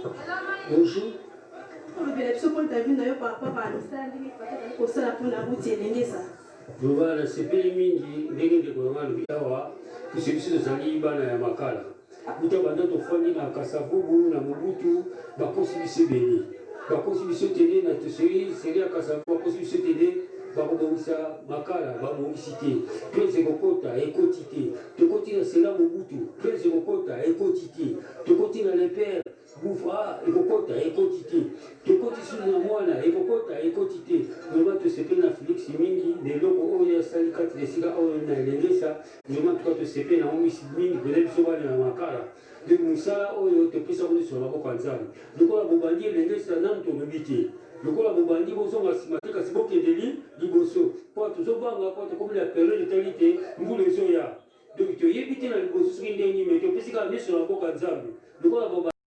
Bonjour. Olobela biso point de vue na yo par rapport à misala ndenge Fatshi azali kosala mpona route Elengesa. Vraiment nasepeli mingi ndenge ndeko na ngai alobi awa, puisque biso tozali bana ya Makala. Uta banda tofandi na Kasavubu na Mobutu, bakosi biso ebele, bakosi biso tene na toseri seri ya Kasavubu, bakosi biso tene bakobongisa Makala, babongisi te. Prince ekokota ekoti te, tokoti na sera Mobutu, prince ekokota ekoti te, tokoti na Lepere Gouffre ekokota ekoti te, tokoti susu na mwana ekokota ekoti te. Vraiment tosepeli na Felix mingi na eloko oyo asali kati na esika oyo na Elengesa. Vraiment tuka tosepeli na yango mingi mpenza biso bana ya Makala. Donc mosala oyo topesi yango nyonso na maboko ya Nzambe. Lokola bobandi Elengesa nanu tolobi te, lokola bobandi bozonga nsima te, kasi bokendeli liboso mpo tozobanga mpo tokomi na periode etali te mbula ezoya. Donc toyebi te na liboso soki ndenge nini, mais topesi kaka nyonso na maboko ya Nzambe. Lokola bobandi.